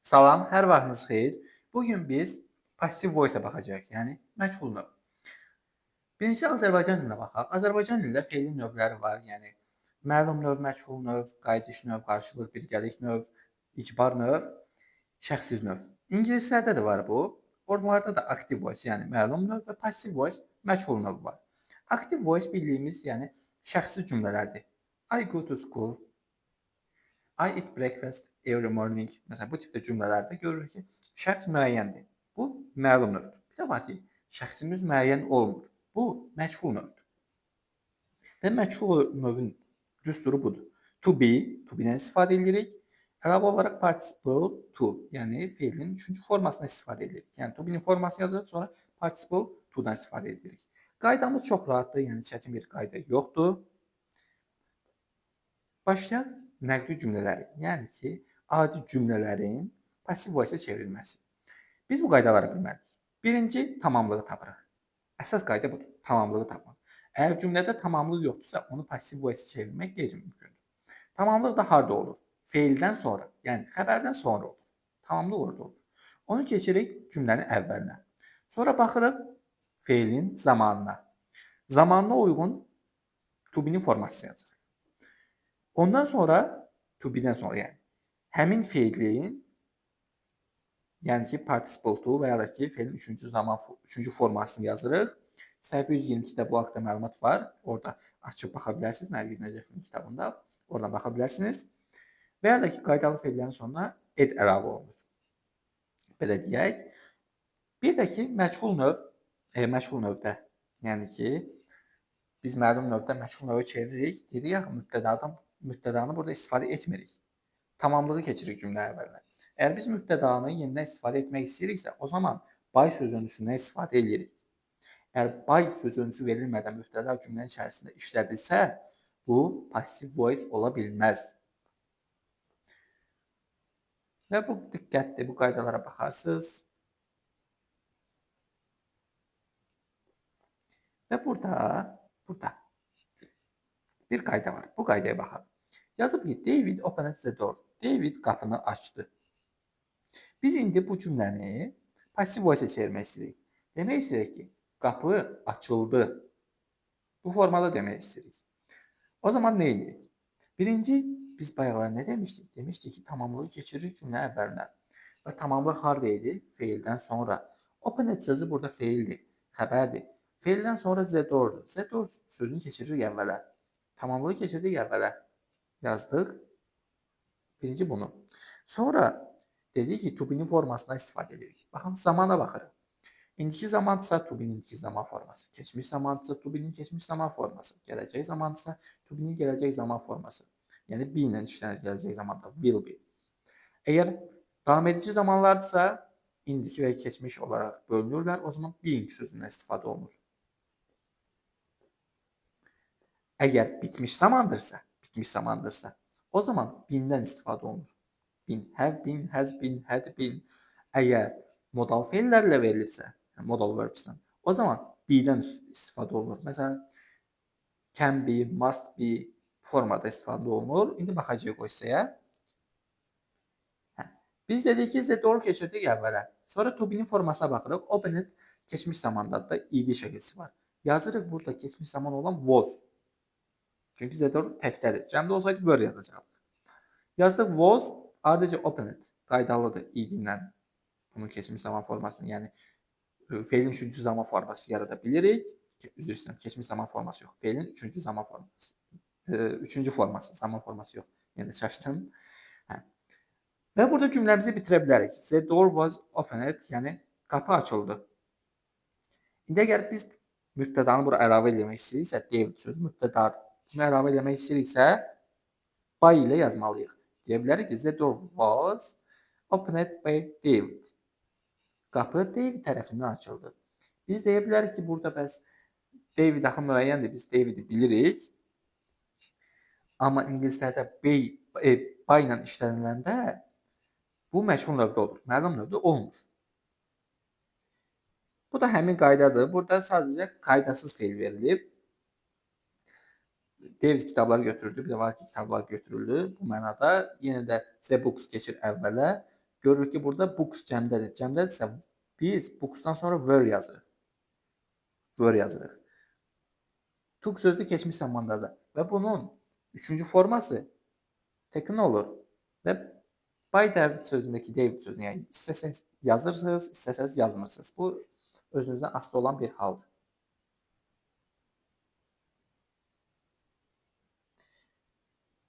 Salam, hər vaxtınız xeyir. Bugün biz passive voice-a baxacağıq, yəni məchul növ. Birincisi Azərbaycan dilinə baxaq. Azərbaycan dilində feilin növləri var, yəni məlum növ, məchul növ, qayıdış növ, qarşılıq, birgəlik növ, icbar növ, şəxsiz növ. İngilislərdə də var bu. Onlarda da active voice, yəni məlum növ və passive voice, məchul növ var. Active voice bildiyimiz, yəni şəxsi cümlələrdir. I go to school, I eat breakfast every morning. Məsələn, bu tipdə cümlələrdə görürük ki, şəxs müəyyəndir. Bu məlum növdür. Bir də var ki, şəxsimiz müəyyən olmur. Bu məchul növdür. Və məchul növün düsturu budur. To be, to be-dən istifadə edirik. Əlavə olaraq participle to, yəni feilin üçüncü formasını istifadə edirik. Yəni to be-nin formasını yazırıq, sonra participle to-dan istifadə edirik. Qaydamız çox rahatdır, yəni çətin bir qayda yoxdur. Başlayaq nəqli cümlələri, yəni ki, adi cümlələrin passiv voice-a çevrilməsi. Biz bu qaydaları bilməliyik. Birinci, tamamlığı tapırıq. Əsas qayda budur, tamamlığı tapmaq. Əgər cümlədə tamamlıq yoxdursa, onu passiv voice-a çevirmək qeyri-mümkündür. Tamamlıq da harda olur? Feildən sonra, yəni xəbərdən sonra olur. Tamamlıq orada olur. Onu keçirik cümlənin əvvəlinə. Sonra baxırıq feilin zamanına. Zamanına uyğun to be-nin formasını yazırıq. Ondan sonra, to be-dən sonra, yəni həmin feilin, yəni ki, participle to və ya da ki, feilin üçüncü zaman, üçüncü formasını yazırıq. Səhifə 122-də bu haqda məlumat var. Orada açıb baxa bilərsiniz. Nərgiz Nəcəflinin kitabında. Oradan baxa bilərsiniz. Və ya da ki, qaydalı feillərin sonuna ed əlavə olunur. Belə deyək. Bir də ki, məchul növ, məchul növdə, yəni ki, biz məlum növdə məchul növə çeviririk. Dedik axı, mübtədanı burada istifadə etmirik. Tamamlığı keçirik cümlə əvvəlinə. Əgər biz mübtədanı yenidən istifadə etmək istəyiriksə, o zaman by sözüncüsündən istifadə edirik. Əgər by sözüncüsü verilmədən mübtəda cümlənin içərisində işlədilsə, bu passive voice ola bilməz. Və bu diqqətli, bu qaydalara baxarsınız. Və burada bir qayda var. Bu qaydaya baxalım. Yazıb ki, David opened the door. David qapını açdı. Biz indi bu cümləni passive voice-a çevirmək istəyirik. Demək istəyirik ki, qapı açıldı. Bu formada demək istəyirik. O zaman nə edirik? Birinci, biz bayaqlar nə demişdik? Demişdik ki, tamamlığı keçiririk cümlə əvvəlinə. Və tamamlıq harada idi? Feildən sonra. Opened sözü burada feildir, xəbərdir. Feildən sonra the door'dur. The door sözünü keçiririk əvvələ. Tamamlığı keçirdik əvvələ. Yazdıq. Birinci bunu. Sonra dedik ki, to be-nin formasından istifadə edirik. Baxın, zamana baxırıq. İndiki zamandırsa to be-nin indiki zaman forması. Keçmiş zamandırsa to be-nin keçmiş zaman forması. Gələcək zamandırsa to be-nin gələcək zaman forması. Yəni be ilə işlənir gələcək zamanda. Will be. Əgər davam edici zamanlardırsa indiki və keçmiş olaraq bölünürlər. O zaman being sözündən istifadə olunur. Əgər bitmiş zamandırsa, o zaman been-dən istifadə olunur. Been, have been, has been, had been. Əgər modal feillərlə verilibsə, yəni modal verbslə, o zaman be-dən istifadə olunur. Məsələn, can be, must be formada istifadə olunur. İndi baxacağıq o hissəyə. Biz dedik ki, the door keçirdik əvvələ. Sonra to be-nin formasına baxırıq. Opened keçmiş zamanda da ed şəkilsi var. Yazırıq burada keçmiş zaman olan was. Çünki the door təkdədir. Cəmdə olsaydı were yazacaqdıq. Yazdıq was, ardınca opened. Qaydalıdır ed ilə bunun keçmiş zaman formasını, yəni feilin üçüncü zaman forması yarada bilirik. Üzr istəyirəm, keçmiş zaman forması yox. Feilin üçüncü zaman forması. Üçüncü forması, zaman forması yox. Yəni çaşdım. Və burada cümləmizi bitirə bilərik. The door was opened, yəni qapı açıldı. İndi əgər biz mübtədanı bura əlavə eləmək istəyiriksə, David sözü mübtədadır. Bunu əlavə eləmək istəyiriksə, by ilə yazmalıyıq. Deyə bilərik ki, the door was opened by David. Qapı David tərəfindən açıldı. Biz deyə bilərik ki, burada bəs David axı müəyyəndir, biz David'i bilirik. Amma ingilislərdə by ilə işləniləndə bu məchul növdə olur, məlum növdə olmur. Bu da həmin qaydadır. Burada sadəcə qaydasız feil verilib. David kitabları götürdü. Bir də var ki, kitablar götürüldü. Bu mənada yenə də the books keçir əvvələ. Görürük ki, burada books cəmdədir. Cəmdədirsə biz books'dan sonra were yazırıq. Were yazırıq. Took sözü keçmiş zamandadır və bunun üçüncü forması taken olur. Və by David sözündəki David sözünü, yəni istəsəniz yazırsınız, istəsəniz yazmırsınız. Bu özünüzdən asılı olan bir haldır.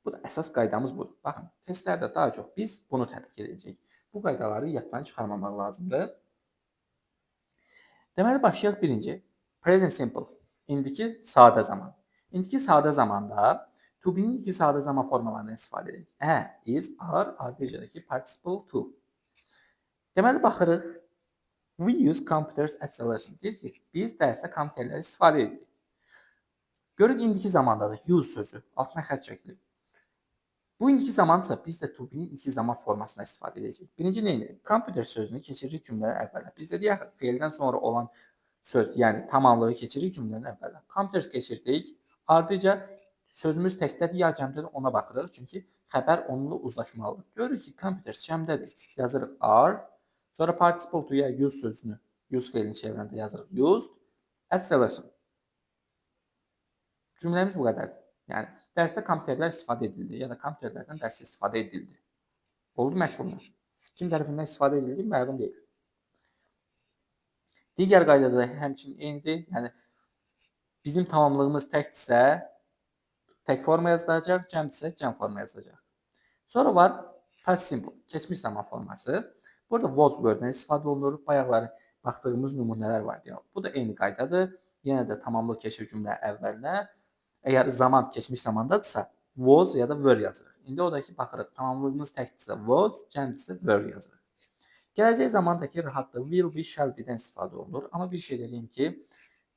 Bu da əsas qaydamız budur. Baxın, testlərdə daha çox biz bunu tətbiq edəcəyik. Bu qaydaları yaddan çıxarmamaq lazımdır. Deməli, başlayaq birinci. Present simple. İndiki sadə zaman. İndiki sadə zamanda to be-nin iki sadə zaman formalarından istifadə edirik. Am, is, are, ardicadakı participle to. Deməli, baxırıq. We use computers at the lesson. Deyir ki, biz dərsdə kompüterləri istifadə edirik. Görürük, indiki zamandadır. Use sözü. Altına xətt çəkilir. Bu indiki zamandırsa biz də to be-nin indiki zaman formasına istifadə edəcəyik. Birinci nə edirik? Computer sözünü keçiririk cümlənin əvvələ. Biz dedik axı, feildən sonra olan söz, yəni tamamlığı keçiririk cümlənin əvvələ. Computers keçirdik. Ardıca sözümüz təkdədir ya cəmdədir, ona baxırıq. Çünki xəbər onunla uzlaşmalıdır. Görürük ki, computers cəmdədir. Yazırıq are. Sonra participle to-ya use sözünü, use feilini çevirəndə yazırıq used. At the lesson. Cümləmiz bu qədərdir. Yəni, dərsdə kompüterlər istifadə edildi ya da kompüterlərdən dərsdə istifadə edildi. Oldu məchullar. Kim tərəfindən istifadə edildi, məlum deyil. Digər qaydada da həmçinin eynidir. Yəni, bizim tamamlığımız təkdirsə, tək forma yazılacaq, cəmdirsə, cəm forma yazılacaq. Sonra var past simple, keçmiş zaman forması. Burada was word-dən istifadə olunur. Bayaqları baxdığımız nümunələr var. Yəni, bu da eyni qaydadır. Yenə də tamamlıq keçir cümlə əvvəlinə. Əgər zaman keçmiş zamandadırsa, was ya da were yazırıq. İndi o da ki, baxırıq, tamamlığımız təkdirsə was, cəmdirsə were yazırıq. Gələcək zamandakı rahatdır. Will be, shall be-dən istifadə olunur. Amma bir şey deyim ki,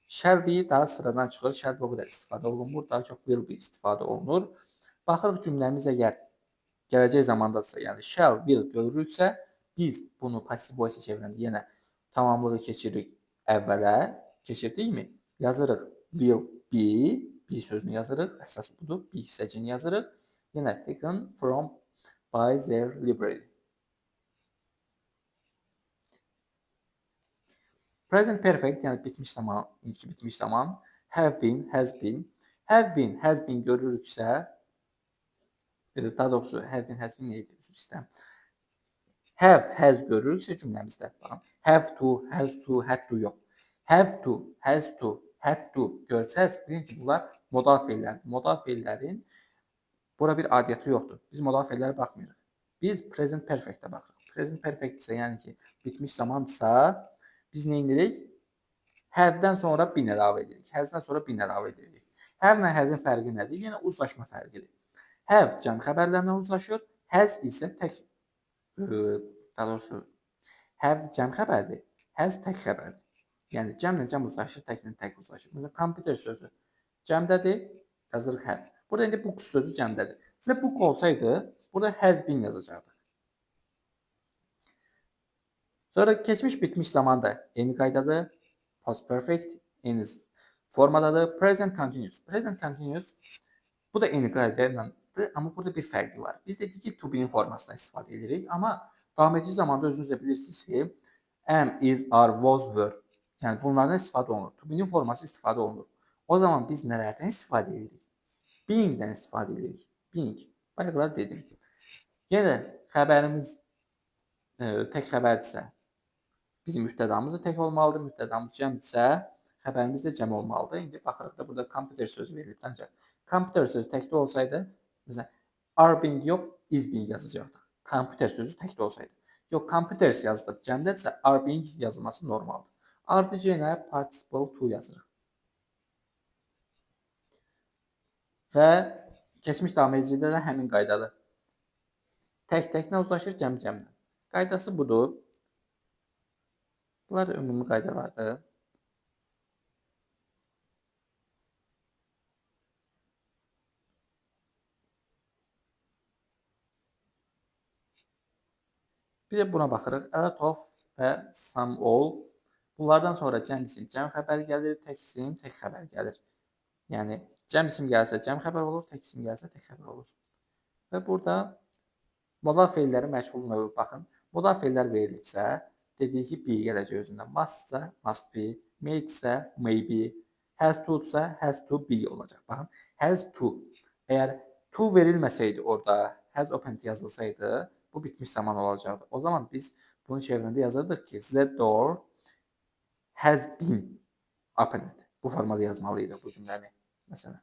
shall be daha sıradan çıxır. Shall be o qədər istifadə olunmur. Daha çox will be istifadə olunur. Baxırıq cümləmiz əgər gələcək zamandadırsa, yəni shall, will görürüksə, biz bunu passive voice çevirəndə yenə tamamlığı keçiririk əvvələ. Keçirdikmi? Yazırıq will be, be sözünü yazırıq. Əsas budur. Be hissəcini yazırıq. Yenə taken from by their library. Present perfect, yəni bitmiş zaman, indiki bitmiş zaman. Have been, has been. Have been, has been görürüksə, daha doğrusu have been, has been neydi? Üzr istəyirəm. Have, has görürüksə cümləmizdə, baxın, have to, has to, had to yox. Have to, has to, had to görsəz, bilin ki, bunlar modal feillərdir. Modal feillərin bura bir adiyyatı yoxdur. Biz modal feillərə baxmırıq. Biz present perfectə baxırıq. Present perfect isə, yəni ki, bitmiş zamandırsa, biz nə edirik? Have-dən sonra been əlavə edirik. Has-dən sonra been əlavə edirik. Have ilə has-in fərqi nədir? Yenə uzlaşma fərqidir. Have cəm xəbərlərlə uzlaşır, has isə tək, daha doğrusu, have cəm xəbərdir, has tək xəbərdir. Yəni, cəmlə cəm uzlaşır, təklə tək uzlaşır. Məsələn, computer sözü cəmdədir, yazırıq have. Burada indi book sözü cəmdədir. Sizə book olsaydı, burada has been yazacaqdıq. Sonra keçmiş bitmiş zamanda eyni qaydadır. Past perfect eyni formadadır. Present continuous. Present continuous bu da eyni qayda ilə, amma burada bir fərqi var. Biz dedik ki, to be-nin formasından istifadə edirik, amma davam edici zamanda özünüz də bilirsiniz ki, am, is, are, was, were. Yəni bunlardan istifadə olunur. To be-nin forması istifadə olunur. O zaman biz nələrdən istifadə edirik? Being-dən istifadə edirik. Being. Bayaqlar dedim. Yenə xəbərimiz tək xəbərdirsə, bizim mübtədamız da tək olmalıdır. Mübtədamız cəmdirsə, xəbərimiz də cəm olmalıdır. İndi baxırıq da burada computer sözü verilib. Ancaq computer sözü təkdə olsaydı, məsələn, are being yox, is being yazacaqdıq. Computer sözü təkdə olsaydı. Yox, computers yazılıb cəmdədirsə, are being yazılması normaldır. Ardıcı yenə participle to yazırıq. Və keçmiş davam edicidə də həmin qaydadır. Tək təklə uzlaşır, cəm cəmlə. Qaydası budur. Bunlar da ümumi qaydalardır. Bir də buna baxırıq. A lot of və some all. Bunlardan sonra cəm isim cəm xəbər gəlir, tək isim tək xəbər gəlir. Yəni, cəm isim gəlsə cəm xəbər olur, tək isim gəlsə tək xəbər olur. Və burada modal feilləri məchul növü baxın. Modal feillər verilibsə, dediyik ki, be gələcək özündən. Must-sa must be, may-sə may be, has to-sa has to be olacaq. Baxın, has to. Əgər to verilməsəydi orada, has opened yazılsaydı, bu bitmiş zaman olacaqdı. O zaman biz bunu çevirəndə yazırdıq ki, the door has been opened. Bu formada yazmalıydıq bu cümləni. Məsələn,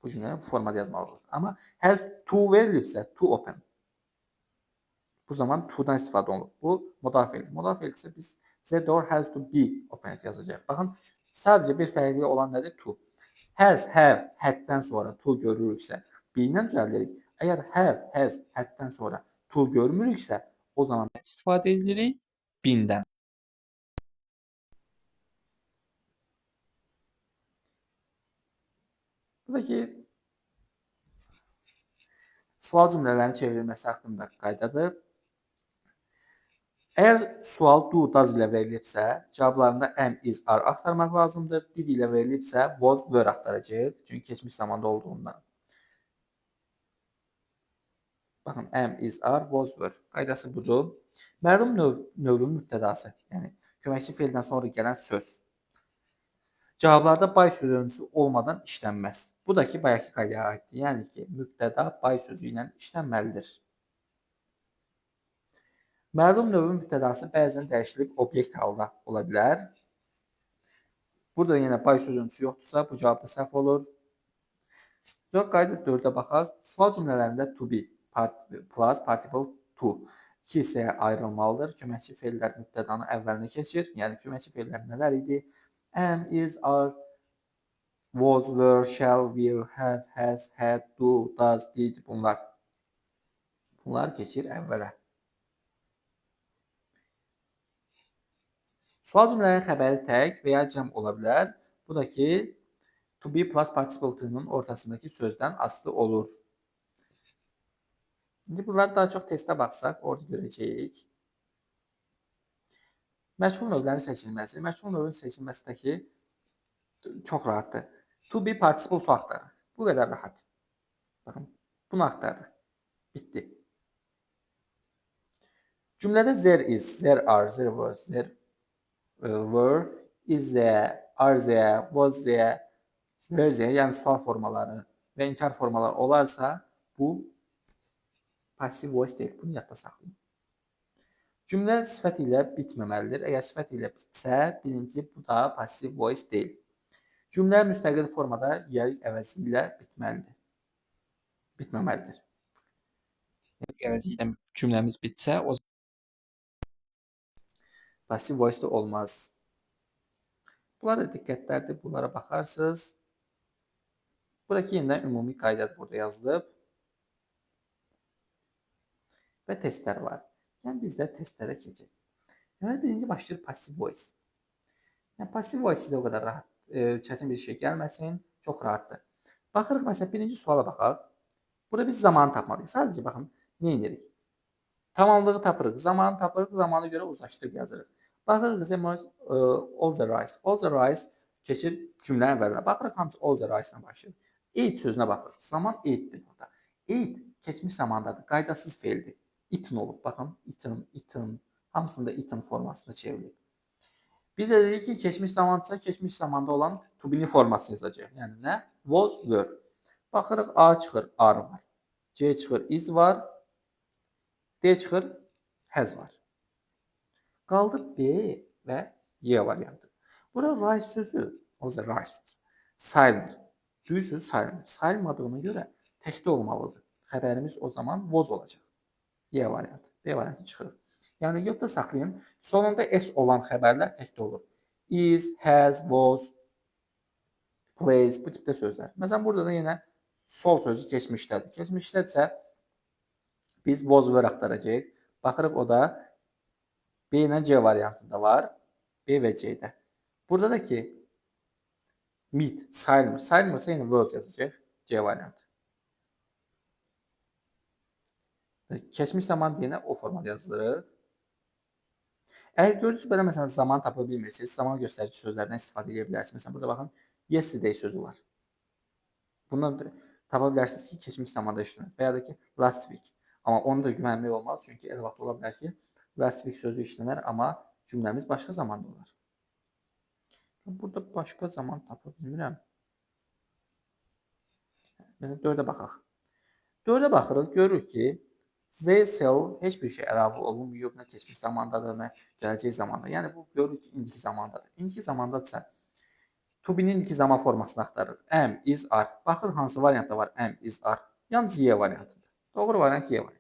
bu cümləni bu formada yazmalıydıq. Amma has to verilibsə, to open. Bu zaman to-dan istifadə olunur. Bu modal feildir. Modal feil isə biz the door has to be opened yazacağıq. Baxın, sadəcə bir fərqli olan nədir? To. Has, have, had-dən sonra to görürüksə, be-lə düzəldirik. Əgər have, has, had-dən sonra to görmürüksə, o zaman istifadə edirik been-dən. Buradakı sual cümlələrinin çevrilməsi haqqında qaydadır. Əgər sual do, does ilə verilibsə, cavablarında am, is, are axtarmaq lazımdır. Did ilə verilibsə, was, were axtaracağıq. Çünki keçmiş zamanda olduğundan. Baxın, am, is, are, was, were. Qaydası budur. Məlum növün mübtədası, yəni köməkçi feildən sonra gələn söz. Cavablarda by sözüncüsü olmadan işlənməz. Bu da ki, bayaqki qaydaya aiddir. Yəni ki, mübtəda by sözü ilə işlənməlidir. Məlum növün mübtədası bəzən dəyişilib obyekt halda ola bilər. Burada yenə by sözüncüsü yoxdursa, bu cavab da səhv olur. Sonra qayda 4-ə baxaq. Sual cümlələrində to be plus particle to iki hissəyə ayrılmalıdır. Köməkçi feillər mübtədanın əvvəlinə keçir. Yəni köməkçi feillər nələr idi? Am, is, are, was, were, shall, will, have, has, had, do, does, did bunlar. Bunlar keçir əvvələ. Sual cümlələrinin xəbəri tək və ya cəm ola bilər. Bu da ki, to be plus participle to-nun ortasındakı sözdən asılı olur. İndi bunları daha çox testə baxsaq, orada görəcəyik. Məchul növlərin seçilməsi. Məchul növün seçilməsi də ki, çox rahatdır. To be participle to axtarırıq. Bu qədər rahat. Baxın, bunu axtarırıq. Bitdi. Cümlədə there is, there are, there was, there were, is there, are there, was there, were there, yəni sual formaları və inkar formaları olarsa, bu passive voice deyil. Bunu yadda saxlayın. Cümlə sifət ilə bitməməlidir. Əgər sifət ilə bitsə, bilin ki, bu da passive voice deyil. Cümlə müstəqil formada yiyəlik əvəzi ilə bitməlidir. Bitməməlidir. Yiyəlik əvəzi ilə cümləmiz bitsə, o passive voice də olmaz. Bunlar da diqqətlərdir. Bunlara baxarsınız. Buradakı yenidən ümumi qaydadır burada yazılıb. Və testlər var. Yəni biz də testlərə keçək. Deməli, birinci başlayır passive voice. Yəni passive voice sizə o qədər rahat, çətin bir şey gəlməsin, çox rahatdır. Baxırıq, məsələn, birinci suala baxaq. Burada biz zamanı tapmalıyıq. Sadəcə baxın, nə edirik? Tamamlığı tapırıq, zamanı tapırıq, zamana görə uzlaşdırıb yazırıq. Baxırıq, all the rice. All the rice keçir cümlənin əvvəlinə. Baxırıq, hamısı all the rice-la başlayır. Eat sözünə baxırıq. Zaman eat'dir burada. Eat keçmiş zamandadır, qaydasız feildir. Eaten olub. Baxın, eaten, eaten, hamısında eaten formasında çevrilib. Biz də dedik ki, keçmiş zamandsa, keçmiş zamanda olan to be-nin formasını yazacağıq. Yəni nə? Was, were. Baxırıq, A çıxır, are var. C çıxır, is var. D çıxır, has var. Qaldı B və Y variantı. Burada rice sözü, o zaman rice sözü sayılmır. Do sözü sayılmır. Sayılmadığına görə təkdə olmalıdır. Xəbərimiz o zaman was olacaq. Y variantı. B variantı çıxırıq. Yəni yadda saxlayın. Sonunda S olan xəbərlər təkdə olur. Is, has, was, plays bu tipdə sözlər. Məsələn, burada da yenə sol sözü keçmişdədir. Keçmişdədirsə biz was, were axtaracağıq. Baxırıq o da B ilə C variantında var. B və C-də. Burada da ki meet sayılmır. Sayılmırsa yenə was yazacağıq. C variantı. Keçmiş zaman deyənə o formada yazılırıq. Əgər gördünüz belə məsələn zaman tapa bilmirsiniz, zaman göstərici sözlərdən istifadə edə bilərsiniz. Məsələn burada baxın yesterday sözü var. Bundan tapa bilərsiniz ki, keçmiş zamanda işlənir və ya da ki last week. Amma onu da güvənmək olmaz. Çünki elə vaxt ola bilər ki, last week sözü işlənər, amma cümləmiz başqa zamanda olar. Burada başqa zaman tapa bilmirəm. Məsələn, 4-ə baxaq. 4-ə baxırıq, görürük ki, they sell heç bir şey əlavə olunmuyor, nə keçmiş zamandadır, nə gələcək zamanda. Yəni, bu görürük ki, indiki zamandadır. İndiki zamandadırsa, to be-nin indiki zaman formasını axtarırıq. Am, is, are. Baxırıq, hansı variantda var am, is, are. Yalnız Y variantıdır. Doğru variant Y variantı.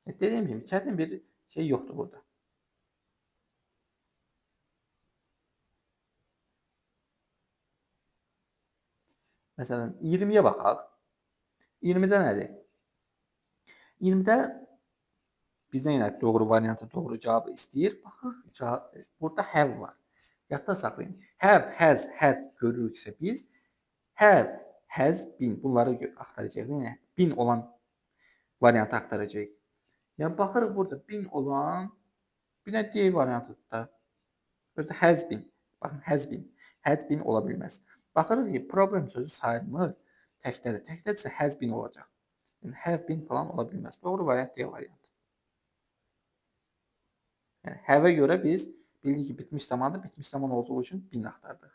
Dediyim kimi, çətin bir şey yoxdur burada. Məsələn, 20-yə baxaq. 20-də nədir? 20-də bizdən yenə doğru variantı, doğru cavabı istəyir. Baxırıq, burada have var. Yadda saxlayın. Have, has, had görürüksə biz have, has, been bunları axtaracağıq. Yəni, been olan variantı axtaracağıq. Yəni, baxırıq burada been olan bir də D variantıdır da. Özü has been. Baxın, has been. Had been ola bilməz. Baxırıq ki, problem sözü sayılmır. Təkdədir. Təkdədirsə has been olacaq. Yəni, have been falan ola bilməz. Doğru variant D variantı. Yəni, have-ə görə biz bildik ki, bitmiş zamandır. Bitmiş zaman olduğu üçün been axtardıq.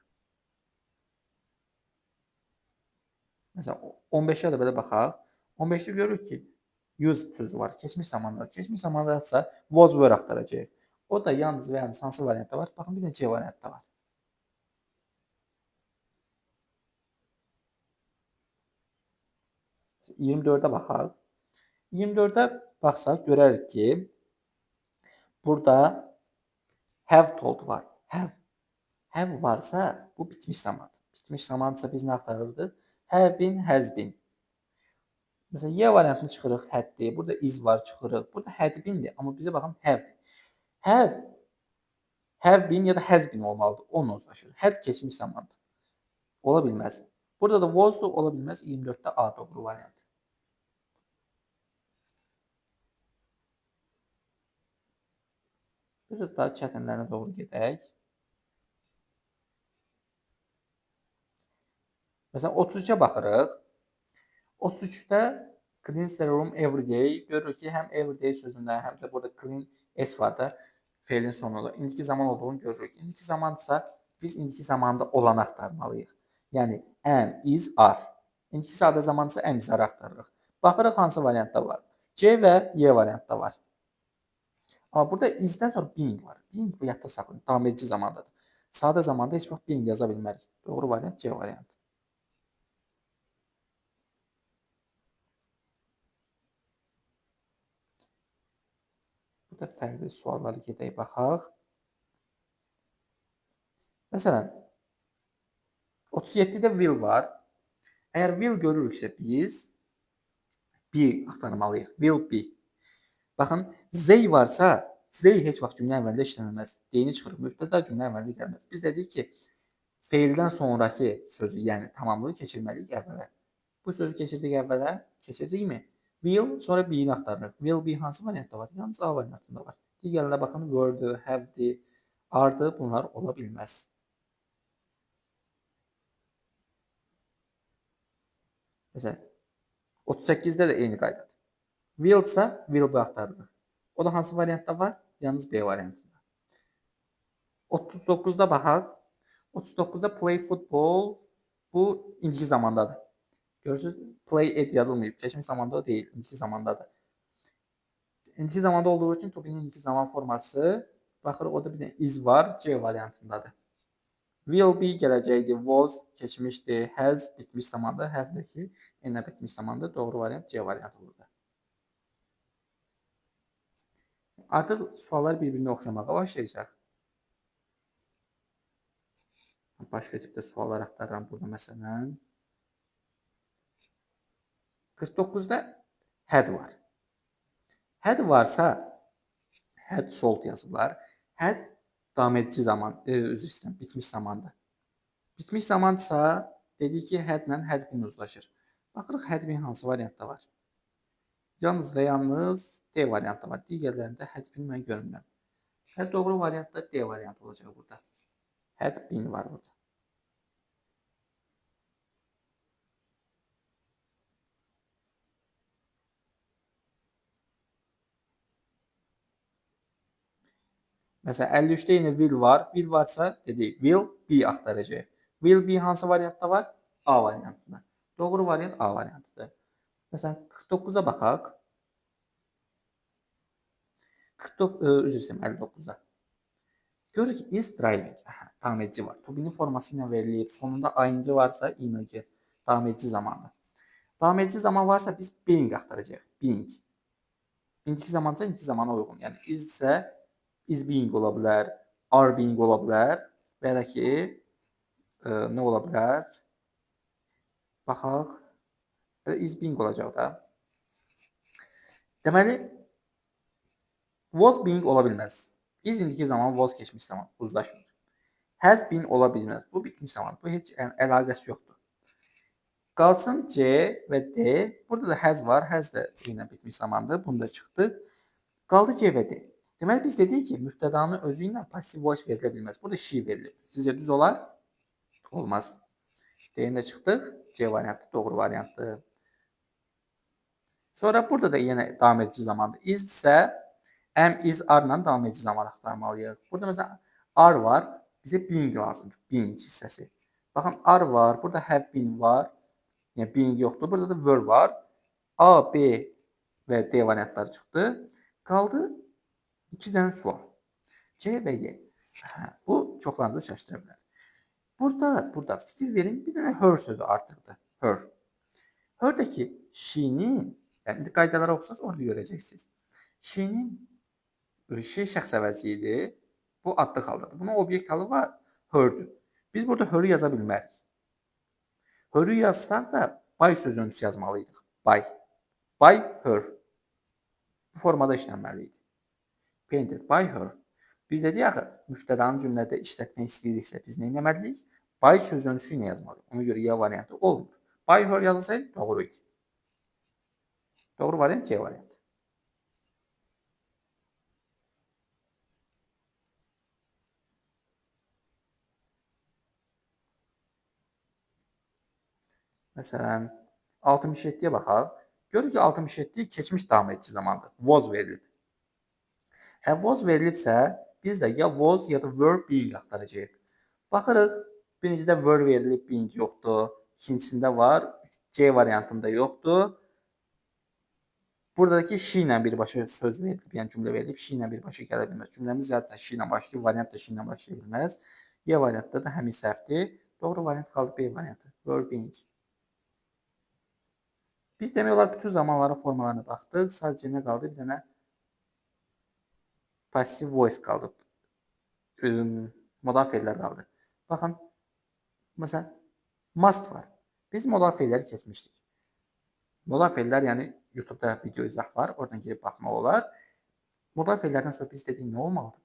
Məsələn, 15-ə də belə baxaq. 15-də görürük ki, use sözü var. Keçmiş zamanda. Keçmiş zamandadırsa was, were axtaracağıq. O da yalnız və yalnız hansı variantda var? Baxın, bir də C variantda var. 24-ə baxaq. 24-ə baxsaq, görərik ki, burada have told var. Have. Have varsa, bu bitmiş zamandır. Bitmiş zamandırsa biz nə axtarırdıq? Have been, has been. Məsələn, Y variantını çıxırıq, haddir. Burada is var, çıxırıq. Burada had beendir, amma bizə baxın, have-dir. Have, have been ya da has been olmalıdır. Onunla uzlaşır. Had keçmiş zamandır. Ola bilməz. Burada da was'dur, ola bilməz. 24-də A doğru variant. Biraz daha çətinlərinə doğru gedək. Məsələn, 33-ə baxırıq. 33-də clean the room every day. Görürük ki, həm every day sözündə, həm də burada clean S var da feilin sonunda. İndiki zaman olduğunu görürük. İndiki zamandırsa, biz indiki zamanda olanı axtarmalıyıq. Yəni, am, is, are. İndiki sadə zamandırsa, am, is, are axtarırıq. Baxırıq, hansı variantda var? C və Y variantda var. Amma burada is-dən sonra being var. Being bu yadda saxlayın, davam edici zamandadır. Sadə zamanda heç vaxt being yaza bilmərik. Doğru variant C variantı. Burada fərqli sualları gedək, baxaq. Məsələn, 37-də will var. Əgər will görürüksə biz be axtarmalıyıq. Will be. Baxın, they varsa, they heç vaxt cümlə əvvəlində işlənməz. D-ni çıxırıq. Mübtəda cümlə əvvəlində gəlməz. Biz dedik ki, feildən sonraki sözü, yəni tamamlığı keçirməliyik əvvələ. Bu sözü keçirdik əvvələ. Keçirdikmi? Will, sonra be-ni axtarırıq. Will be hansı variantda var? Yalnız A variantında var. Digərlərinə baxın, were-dur, have-dir, are-dır. Bunlar ola bilməz. Məsələn, 38-də də eyni qaydadır. Will-sa will be axtarırıq. O da hansı variantda var? Yalnız B variantında. 39-da baxaq. 39-da play football bu indiki zamandadır. Görürsünüz, play it yazılmayıb. Keçmiş zamanda deyil, indiki zamandadır. İndiki zamanda olduğu üçün to be-nin indiki zaman forması baxırıq, orada bir dənə is var, C variantındadır. Will be gələcəkdir, was keçmişdir, has bitmiş zamandır, have də ki, yenə bitmiş zamandır. Doğru variant C variantı burada. Artıq suallar bir-birinə oxşamağa başlayacaq. Başqa tipdə suallar axtarıram burada məsələn. 49-da had var. Had varsa, had sold yazıblar. Had davam edici zaman, üzr istəyirəm, bitmiş zamandır. Bitmiş zamandırsa, dedik ki, had-lə had been uzlaşır. Baxırıq, had been hansı variantda var? Yalnız və yalnız D variantda var. Digərlərində had been mən görmürəm. Hər doğru variant da D variantı olacaq burada. Had been var burada. Məsələn, 53-də yenə will var. Will varsa dedik will be axtaracağıq. Will be hansı variantda var? A variantında. Doğru variant A variantıdır. Məsələn, 49-a baxaq. 49, üzr istəyirəm, 59-a. Görürük ki, is driving. Aha, davam edici var. To be-nin forması ilə verilib. Sonunda ing varsa, ing davam edici zamandır. Davam edici zaman varsa biz being axtaracağıq. Being. İndiki zamansa indiki zamana uyğun. Yəni is isə is being ola bilər, are being ola bilər və ya da ki nə ola bilər? Baxaq. Is being olacaq da. Deməli was being ola bilməz. Is indiki zaman, was keçmiş zaman uzlaşmır. Has been ola bilməz. Bu bitmiş zaman. Bu heç yəni, əlaqəsi yoxdur. Qalsın C və D. Burada da has var. Has də yenə bitmiş zamandır. Bunu da çıxdıq. Qaldı C və D. Deməli biz dedik ki, mübtədanın özü ilə passive voice verilə bilməz. Burada she verilir. Sizcə düz olar? Olmaz. D-ni də çıxdıq. C variantı doğru variantdır. Sonra burada da yenə davam edici zamandır. Is isə am, is, are ilə davam edici zaman axtarmalıyıq. Burada məsələn are var. Bizə being lazımdır. Being hissəsi. Baxın are var. Burada have been var. Yəni being yoxdur. Burada da were var. A, B və D variantları çıxdı. Qaldı 2 dənə sual. C və Y. Hə, bu çoxlarınızı şaşdıra bilər. Burada fikir verin, bir dənə her sözü artıqdır. Her. Her'dəki she-nin, yəni indi qaydaları oxusanız orada görəcəksiniz. She-nin she şəxs əvəzi idi. Bu adlı haldadır. Bunun obyekt halı var, her'dür. Biz burada her'ü yaza bilmərik. Her'ü yazsaq da by söz öncüsü yazmalıydıq. By. By her. Bu formada işlənməli idi. Painted by her. Biz dedik axı, mübtədanı cümlədə işlətmək istəyiriksə biz nə etməliyik? By söz öncüsü ilə yazmalıyıq. Ona görə Y variantı olmur. By her yazılsaydı doğru idi. Doğru variant C variantı. Məsələn, 67-yə baxaq. Görürük ki, 67 keçmiş davam edici zamandır. Was verilib. Was verilibsə, biz də ya was ya da were being axtaracağıq. Baxırıq, birincidə were verilib, being yoxdur. İkincisində var, C variantında yoxdur. Buradakı she ilə birbaşa söz verilib, yəni cümlə verilib, she ilə birbaşa gələ bilməz. Cümləmiz zaten she ilə başlayır, variant da she ilə başlaya bilməz. Y variantda da həmin səhvdir. Doğru variant qaldı B variantı. Were being. Biz demək olar bütün zamanların formalarına baxdıq. Sadəcə nə qaldı? Bir dənə passive voice qaldı. Modal feillər qaldı. Baxın, məsələn, must var. Biz modal feilləri keçmişdik. Modal feillər, yəni YouTube-da video izah var. Oradan girib baxmaq olar. Modal feillərdən sonra biz dedik nə olmalıdır?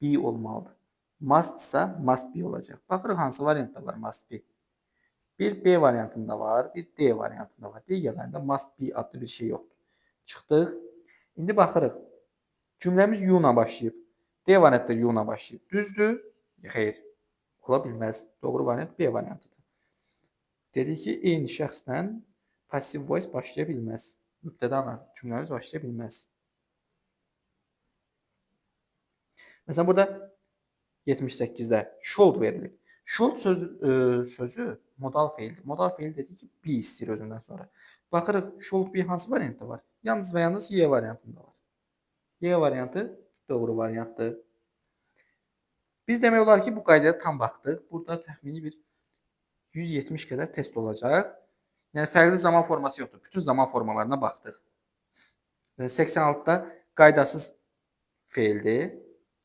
Be olmalıdır. Must ise must be olacaq. Baxırıq hansı variantda var must be. Bir B variantında var, bir D variantında var. Digərlərində must be adlı bir şey yoxdur. Çıxdıq. İndi baxırıq. Cümləmiz you ilə başlayıb. D variantda you ilə başlayıb. Düzdür? Xeyr. Ola bilməz. Doğru variant B variantıdır. Dedik ki, eyni şəxslə passive voice başlaya bilməz. Mübtəda ilə cümləmiz başlaya bilməz. Məsələn, burada 78-də should verilib. Should sözü modal feildir. Modal feil dedik ki, be istəyir özündən sonra. Baxırıq, should be hansı variantda var? Yalnız və yalnız Y variantında var. Y variantı doğru variantdır. Biz demək olar ki, bu qaydaya tam baxdıq. Burada təxmini bir 170 qədər test olacaq. Yəni fərqli zaman forması yoxdur. Bütün zaman formalarına baxdıq. 86-da qaydasız feildir.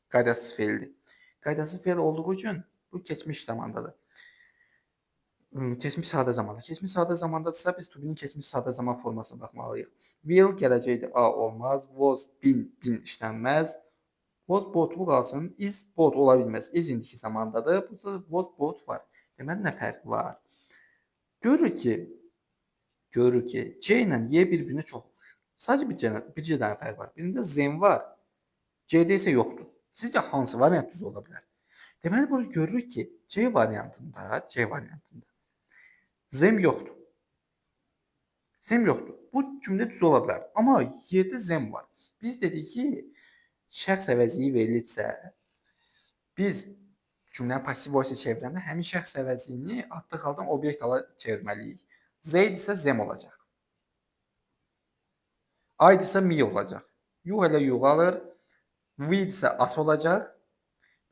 Qaydasız feildir. Qaydasız feil olduğu üçün bu keçmiş zamandadır. Keçmiş sadə zamanda. Keçmiş sadə zamandadırsa biz to be-nin keçmiş sadə zaman formasına baxmalıyıq. Will gələcəkdir. A olmaz. Was, been, been işlənməz. Was both bu qalsın. Is both ola bilməz. Is indiki zamandadır. Burada was both var. Deməli nə fərqi var? Görürük ki, C ilə Y bir-birinə çox oxşur. Sadəcə bir dənə fərq var. Birində them var. C-də isə yoxdur. Sizcə hansı variant düz ola bilər? Deməli burada görürük ki, C variantında them yoxdur. Them yoxdur. Bu cümlə düz ola bilər. Amma Y-də them var. Biz dedik ki, şəxs əvəzliyi verilibsə, Biz cümləni pasiv voice çevirəndə həmin şəxs əvəzini adlıq haldan obyekt hala çevirməliyik. Z isə zem olacaq. I isə me olacaq. You elə you qalır. We isə us olacaq.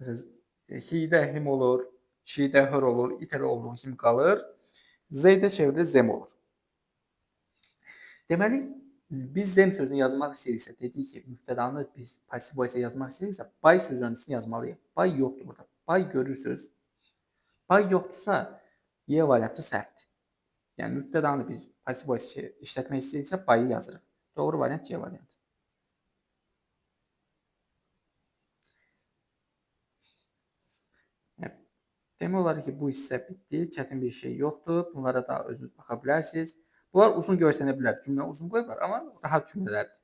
Məsələn, he-də him olur, she-də her olur, it elə olduğu kimi qalır. Z-də çevrilir zem olur. Deməli, biz zem sözünü yazmaq istəyiriksə, dedik ki, mübtədanı biz pasiv voice yazmaq istəyiriksə, by sözüncüsünü yazmalıyıq. By yoxdur burada. By görürsünüz. By yoxdursa, Y variantı səhvdir. Yəni, mübtədanı biz pasiv voice işlətmək istəyiriksə, by-ı yazırıq. Doğru variant C variantı. Demək olar ki, bu hissə bitdi. Çətin bir şey yoxdur. Bunlara da özünüz baxa bilərsiniz. Bunlar uzun görsənə bilər. Cümlə uzun qoyublar, amma rahat cümlələrdir.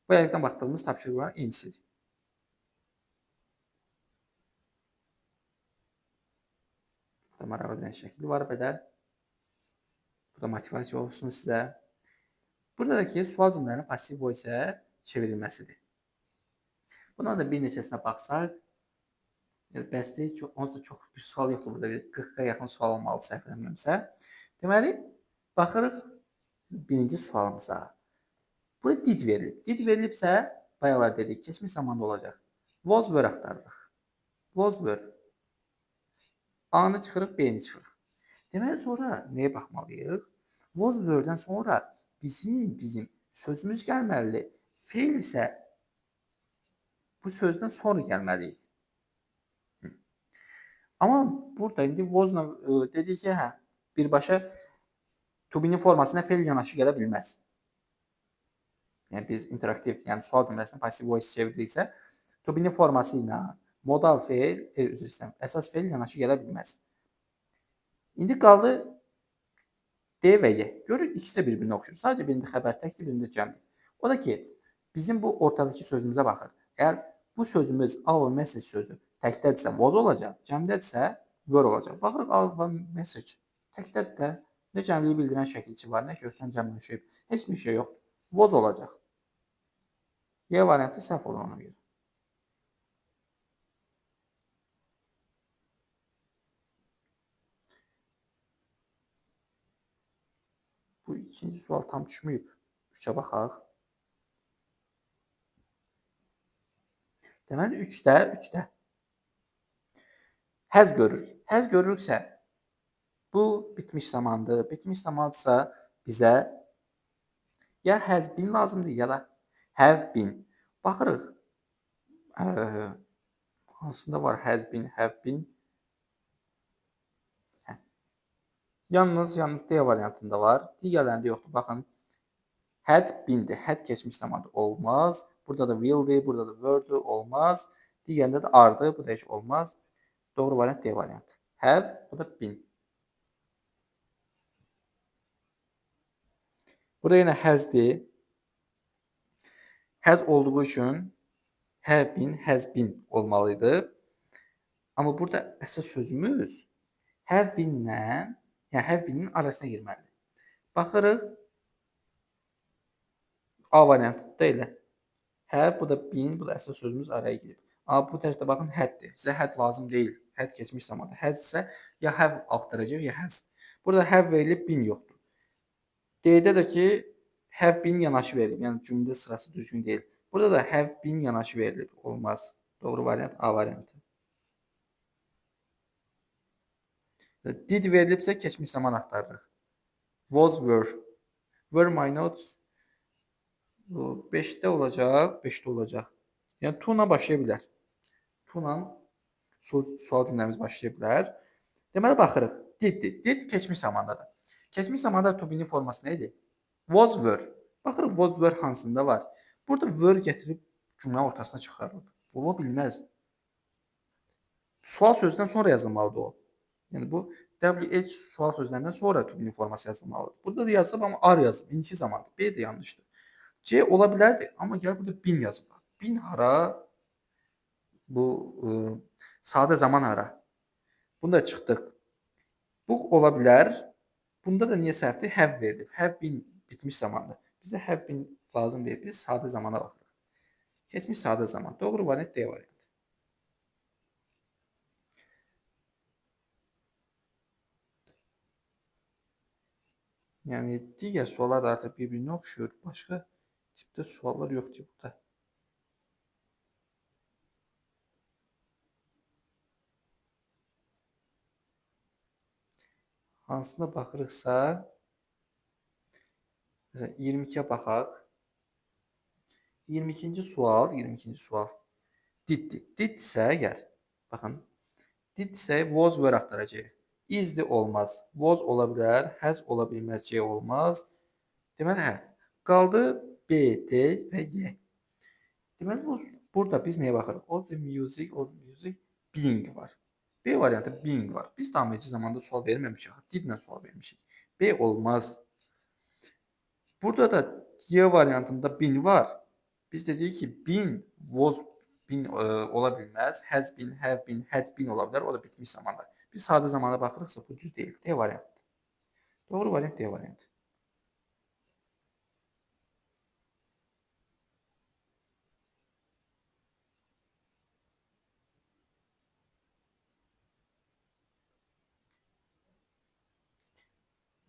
Bu ayaqdan baxdığımız tapşırıqların eynisidir. Burada maraqlı bir şəkli var belə. Bu da motivasiya olsun sizə. Burada da ki, sual cümlələrinin pasiv voice çevrilməsidir. Bundan da bir neçəsinə baxsaq, bəsdir, onsuz da çox bir sual yoxdur burada, bir 40-a yaxın sual olmalıdır səhv eləmirəmsə. Deməli, baxırıq birinci sualımıza. Burada did verilib. Did verilibsə, bayaqlar dedik, keçmiş zamanda olacaq. Was were axtarırıq. Was were. A-nı çıxırıq, B-ni çıxırıq. Deməli, sonra nəyə baxmalıyıq? Was were-dən sonra bizim sözümüz gəlməlidir. Feil isə bu sözdən sonra gəlməlidir. Amma burada indi was-la dedik ki, hə, birbaşa to be-nin formasına feil yanaşı gələ bilməz. Yəni biz interaktiv, yəni sual cümləsini pasiv voice çevirdiriksə, to be-nin forması ilə modal feil, üzr istəyirəm, əsas feil yanaşı gələ bilməz. İndi qaldı D və Y. Görürük, ikisi də bir-birinə oxşur. Sadəcə birində xəbər təkdir, birində cəmdir. O da ki, bizim bu ortadakı sözümüzə baxır. Əgər bu sözümüz our message sözü təkdədirsə was olacaq, cəmdədirsə were olacaq. Baxırıq, our message təkdədir də, nə cəmliyi bildirən şəkilçi var, nə ki ötən cəmləşib, heç bir şey yoxdur. Was olacaq. Y variantı səhv olur ona görə. Bu ikinci sual tam düşməyib. 3-ə baxaq. Deməli, 3-də həz görürük. Həz görürüksə, bu bitmiş zamandır. Bitmiş zamandırsa bizə ya has been lazımdır, ya da have been. Baxırıq. Hansında var has been, have been? Hə. Yalnız D variantında var. Digərlərində yoxdur. Baxın. Had been'dir. Had keçmiş zamandır. Olmaz. Burada da will'dir, burada da were'dir. Olmaz. Digərində də are'dır. Bu da heç olmaz. Doğru variant D variantı. Have, bu da been. Burada yenə has'dir. Has olduğu üçün have been, has been olmalıydı. Amma burada əsas sözümüz have been-lə, yəni have been-in arasına girməlidir. Baxırıq. A variantı da elə. Have, bu da been, bu da əsas sözümüz araya girib. Amma bu tərəfdə baxın haddir. Sizə had lazım deyil. Had keçmiş zamanda. Has isə ya have axtaracaq, ya has. Burada have verilib, been yoxdur. D-də də ki, have been yanaşı verilib. Yəni cümlə sırası düzgün deyil. Burada da have been yanaşı verilib. Olmaz. Doğru variant A variantı. Did verilibsə keçmiş zaman axtarırıq. Was, were. Were my notes. Bu 5-də olacaq, 5-də olacaq. Yəni to-la başlaya bilər. To-la sual cümləmiz başlaya bilər. Deməli baxırıq. Did-dir. Did keçmiş zamandadır. Keçmiş zamanda to be-nin forması nə idi? Was, were. Baxırıq was, were hansında var. Burada were gətirib cümlənin ortasına çıxarılıb. Ola bilməz. Sual sözündən sonra yazılmalıdır o. Yəni bu WH sual sözlərindən sonra to be-nin forması yazılmalıdır. Burada da yazılıb amma are yazılıb. İndiki zamandır. B də yanlışdır. C ola bilərdi, amma gəl burada been yazıblar. Been hara? Bu sadə zaman hara? Bunu da çıxdıq. Bu ola bilər. Bunda da niyə səhvdir? Have verilib. Have been bitmiş zamandır. Bizə have been lazım deyil. Biz sadə zamana baxırıq. Keçmiş sadə zaman. Doğru variant D variantı. Yəni digər suallar da artıq bir-birinə oxşuyur. Başqa tipdə suallar yoxdur burada. Hansına baxırıqsa, məsələn 22-yə baxaq. 22-ci sual, 22-ci sual. Did-dir. Did-isə əgər, baxın, did-isə was were axtaracağıq. Is-dir olmaz. Was ola bilər, has ola bilməz, C olmaz. Deməli, hə, qaldı B, D və Y. Deməli, burada biz nəyə baxırıq? All the music, all the music, being var. B variantı being var. Biz davam edici zamanda sual verməmişik. Axı, did-lə sual vermişik. B olmaz. Burada da Y variantında been var. Biz dedik ki, been, was, been ola bilməz. Has been, have been, had been ola bilər. O da bitmiş zamanda. Biz sadə zamana baxırıqsa bu düz deyil. D variantıdır. Doğru variant D variantı.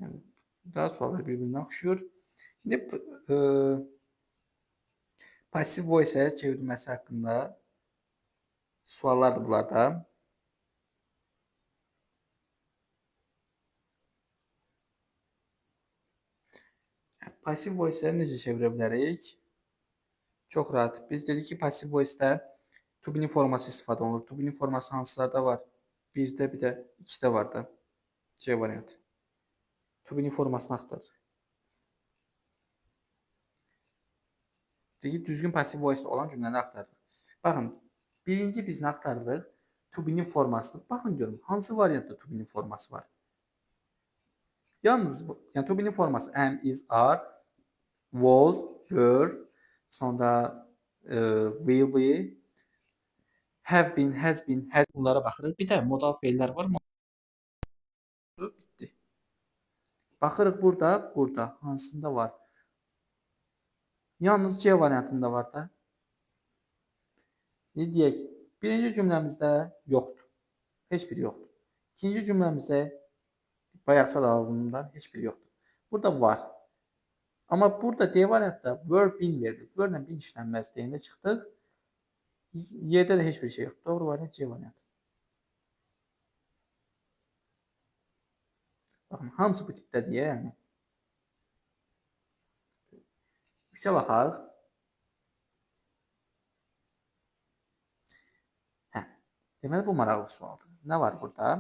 Yəni, daha suallar bir-birinə oxşuyur. İndi passive voice-ə çevrilməsi haqqında suallardır bunlarda. Passive voice-ə necə çevirə bilərik? Çox rahat. Biz dedik ki, passive voice-də to be-nin forması istifadə olunur. To be-nin forması hansılarda var? 1-də, bir də 2-də var da. C variantı. To be-nin formasını axtarır. Deyik, düzgün passive voice-də olan cümləni axtardıq. Baxın, birinci biz nə axtardıq? To be-nin formasını. Baxın görüm, hansı variantda to be-nin forması var? Yalnız, yəni to be-nin forması am, is, are, was, were, sonra will be, have been, has been, had bunlara baxırıq. Bir də modal feillər var. Bitdi. Baxırıq burada, burada hansında var? Yalnız C variantında var da. Ne deyək? Birinci cümləmizdə yoxdur. Heç biri yoxdur. İkinci cümləmizdə bayaq sadalığından heç biri yoxdur. Burada var. Amma burada D variantda were been verilir. Were ilə been işlənməz deyəndə çıxdıq. Y-də də heç bir şey yoxdur. Doğru variant C variantı. Baxın, hamısı bu tipdə deyə, yəni. 3-ə baxaq. Hə, deməli bu maraqlı sualdır. Nə var burada?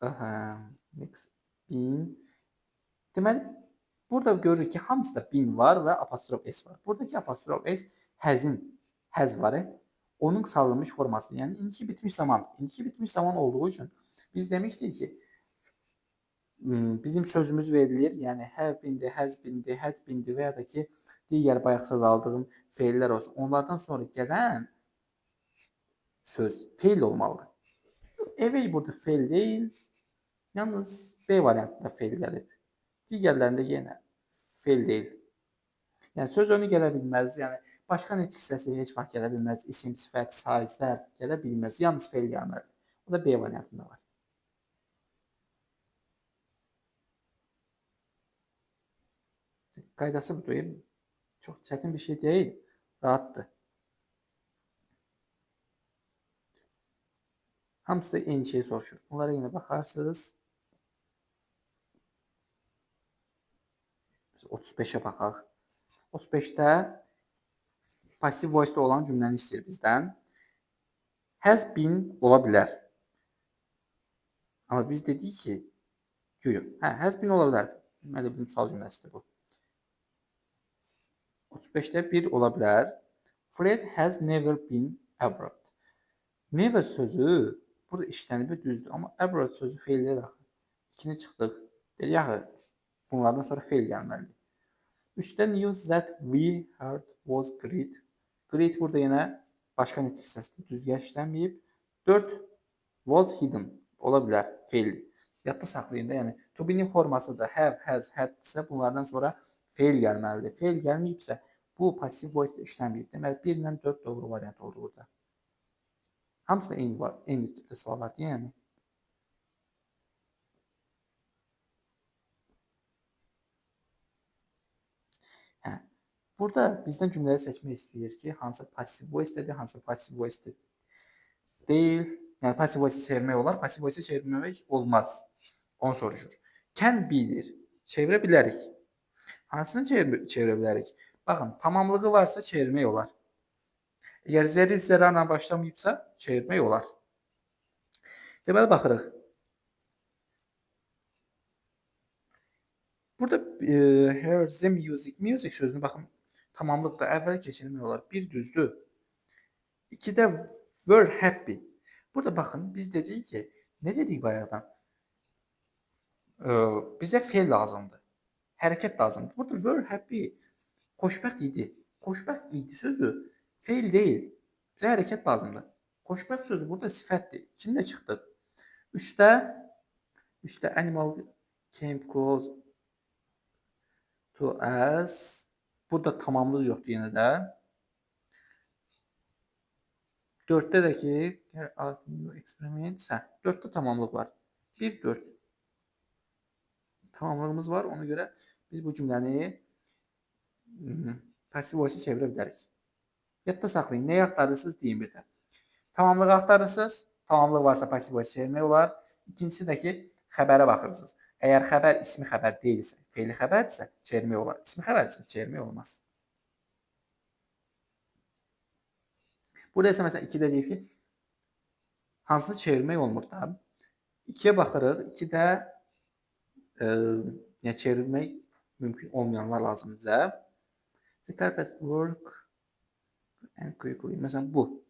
Aha, next been. Deməli, burada görürük ki, hamısında been var və apostrof s var. Buradakı apostrof s həzin, həz var. Onun qısalılmış forması. Yəni, indiki bitmiş zaman. İndiki bitmiş zaman olduğu üçün biz demişdik ki, bizim sözümüz verilir. Yəni, have been'di, has been'di, had been'di və ya da ki, digər bayaq sadaldığım feillər olsun. Onlardan sonra gələn söz feil olmalıdır. Evey burada feil deyil. Yalnız B variantında feil gəlib. Digərlərində yenə feil deyil. Yəni, söz önü gələ bilməz. Yəni, başqa nitq hissəsi heç vaxt gələ bilməz. İsim, sifət, say, zərf gələ bilməz. Yalnız feil gəlməlidir. O da B variantında var. Qaydası budur. Çox çətin bir şey deyil. Rahatdır. Hamısı da eyni şeyi soruşur. Bunlara yenə baxarsınız. 35-ə baxaq. 35-də passive voice-da olan cümləni istəyir bizdən. Has been ola bilər. Amma biz dedik ki, yox, yox. Hə, has been ola bilər. Mən də bildim, sual cümləsidir bu. 35-də 1 ola bilər. Fred has never been abroad. Never sözü burada işlənib düzdür. Amma abroad sözü feil deyil axı. 2-ni çıxdıq. Dedik axı, bunlardan sonra feil gəlməlidir. 3-də news that we heard was great. Great burada yenə başqa nitq hissəsidir. Düzgə işlənməyib. 4 was hidden ola bilər feil. Yadda saxlayın da, yəni to be-nin forması da have, has, had isə bunlardan sonra feil gəlməlidir. Feil gəlməyibsə bu passive voice-da işlənməyib. Deməli 1 ilə 4 doğru variant oldu burada. Hamısı da eyni var, eyni tipdə suallardır, yəni. Hə. Burada bizdən cümlələri seçmək istəyir ki, hansı passive voice-dir, hansı passive voice deyil. Yəni passive voice çevirmək olar, passive voice çevirmək olmaz. Onu soruşur. Can be-dir. Çevirə bilərik. Hansını çevirə bilərik? Baxın, tamamlığı varsa çevirmək olar. Əgər zeri zərarla başlamayıbsa, çevirmək olar. Deməli, baxırıq. Burada here's the music. Music sözünü baxın, tamamlıqda əvvəl keçirmək olar. Bir düzdür. İkidə were happy. Burada baxın, biz dedik ki, nə dedik bayaqdan? Bizə fe'l lazımdır. Hərəkət lazımdır. Burada were happy xoşbəxt idi. Xoşbəxt idi sözü fe'l deyil. Bizə hərəkət lazımdır. Xoşbəxt sözü burada sifətdir. Kimlə çıxdıq? Üçdə animal came close to us. Burada tamamlıq yoxdur yenə də. Dörddə də ki, new experiments. Hə, dörddə tamamlıq var. 1, 4. Tamamlığımız var. Ona görə biz bu cümləni passive voice çevirə bilərik. Yadda saxlayın. Nəyi axtarırsınız deyin bir də. Tamamlığı axtarırsınız. Tamamlıq varsa passive voice çevirmək olar. İkincisi də ki, xəbərə baxırsınız. Əgər xəbər ismi xəbər deyilsə, fe'li xəbərdirsə çevirmək olar. İsmi xəbərdirsə çevirmək olmaz. Burada isə məsələn 2-də deyir ki, hansını çevirmək olmur da. 2-yə baxırıq. 2-də yəni çevirmək mümkün olmayanlar lazım bizə. The carpet work and quickly. Məsələn bu.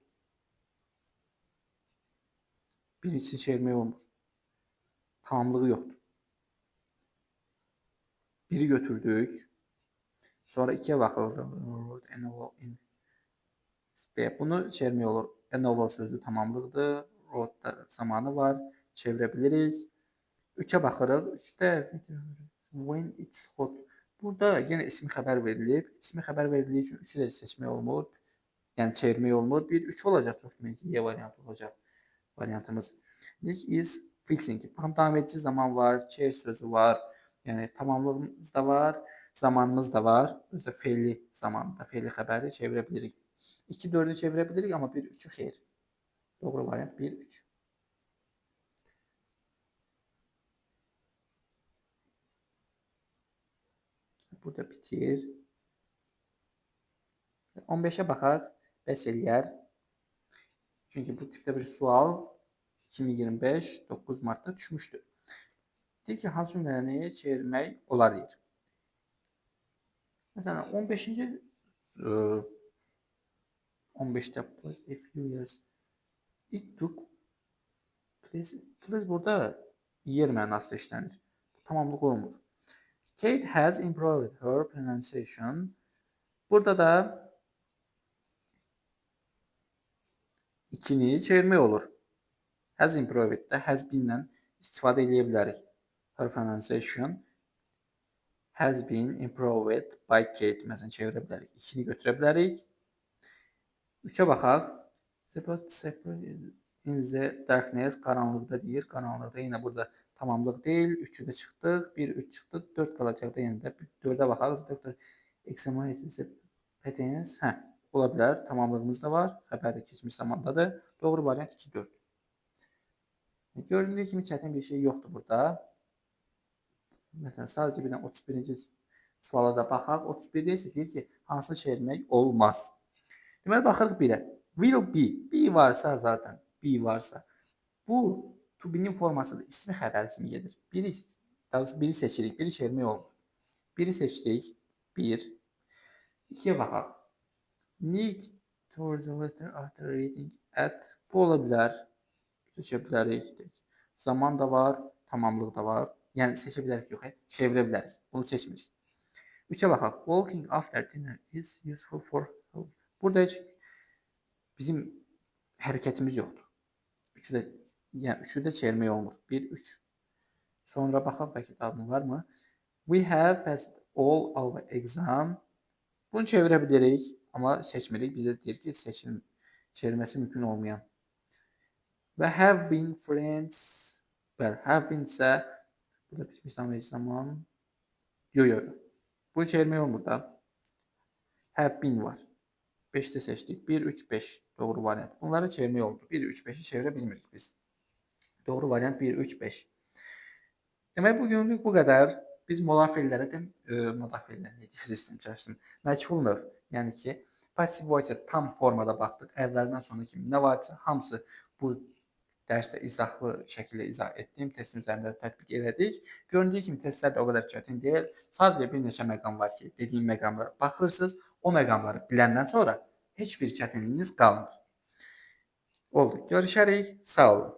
Birincisini çevirmək olmur. Tamamlığı yoxdur. Biri götürdük. Sonra 2-yə baxırıq. Bunu çevirmək olur. A novel sözü tamamlıqdır. Wrote-da zamanı var. Çevirə bilirik. 3-ə baxırıq. 3-də when it's hot. Burada yenə ismi xəbər verilib. İsmi xəbər verildiyi üçün 3-ü də seçmək olmur. Yəni çevirmək olmur. 1, 3 olacaq. Çox mümkün ki, Y variantı olacaq. Variantımız. Nick is fixing. Baxın, davam edici zaman var. Chair sözü var. Yəni tamamlığımız da var. Zamanımız da var. Özü də fe'li zamanda, fe'li xəbəri çevirə bilirik. 2, 4-ü çevirə bilirik, amma 1, 3-ü xeyr. Doğru variant 1, 3. Burada bitir. 15-ə baxaq. Bəs eləyər. Çünki bu tipdə bir sual 2025 9 martda düşmüşdü. Deyir ki, hansı cümləni çevirmək olar deyir. Məsələn, 15-ci 15-də plus a few years it took place, place burada yer mənasında işlənir. Tamamlıq olmur. Kate has improved her pronunciation. Burada da 2-ni çevirmək olur. Has improved-də has been-lə istifadə edə bilərik. Her pronunciation has been improved by Kate. Məsələn, çevirə bilərik. 2-ni götürə bilərik. 3-ə baxaq. Separate in the darkness. Qaranlıqda deyir. Qaranlıqda yenə burada tamamlıq deyil. 3-ü də çıxdıq. 1, 3 çıxdı. 4 qalacaq da yenə də. 4-ə baxaq. Doctor examines the patents. Hə, ola bilər. Tamamlığımız da var. Xəbər də keçmiş zamandadır. Doğru variant 2, 4. Göründüyü kimi çətin bir şey yoxdur burada. Məsələn, sadəcə bir dənə 31-ci suala da baxaq. 31-də isə deyir ki, hansını çevirmək olmaz. Deməli, baxırıq 1-ə. Will be. Be varsa zaten. Be varsa. Bu, to be-nin formasıdır. İsmi xəbər kimi gedir. Biri, daha doğrusu biri seçirik. Biri çevirmək olmur. Biri seçdik. 1. 2-yə baxaq. Nick towards the letter after reading at. Bu ola bilər. Seçə bilərik. Zaman da var, tamamlıq da var. Yəni seçə bilərik, yox, çevirə bilərik. Bunu seçmirik. 3-ə baxaq. Walking after dinner is useful for health. Burada heç bizim hərəkətimiz yoxdur. 3-ü də, yəni 3-ü də çevirmək olmur. 1, 3. Sonra baxaq bəlkə daha varmı? We have passed all our exam. Bunu çevirə bilirik, amma seçmirik. Bizə deyir ki, çevirməsi mümkün olmayan. Və have been friends. Bəli, have been isə burada bitmiş zaman, zaman. Yox, yox. Bunu çevirmək olmur da. Have been var. 5-də seçdik. 1, 3, 5. Doğru variant. Bunları çevirmək oldu. 1, 3, 5-i çevirə bilmirik biz. Doğru variant 1, 3, 5. Demək, bugünlük bu qədər. Biz modal feillərə də, modal feillər nə deyirsən, çəşsin. Məchul növ, yəni ki, passive voice tam formada baxdıq. Əvvəldən sona kimi nə varsa hamısı bu dərsdə izahlı şəkildə izah etdim. Testin üzərində tətbiq elədik. Göründüyü kimi testlər də o qədər çətin deyil. Sadəcə bir neçə məqam var ki, dediyim məqamlara baxırsınız. O məqamları biləndən sonra heç bir çətinliyiniz qalmır. Oldu. Görüşərik. Sağ olun.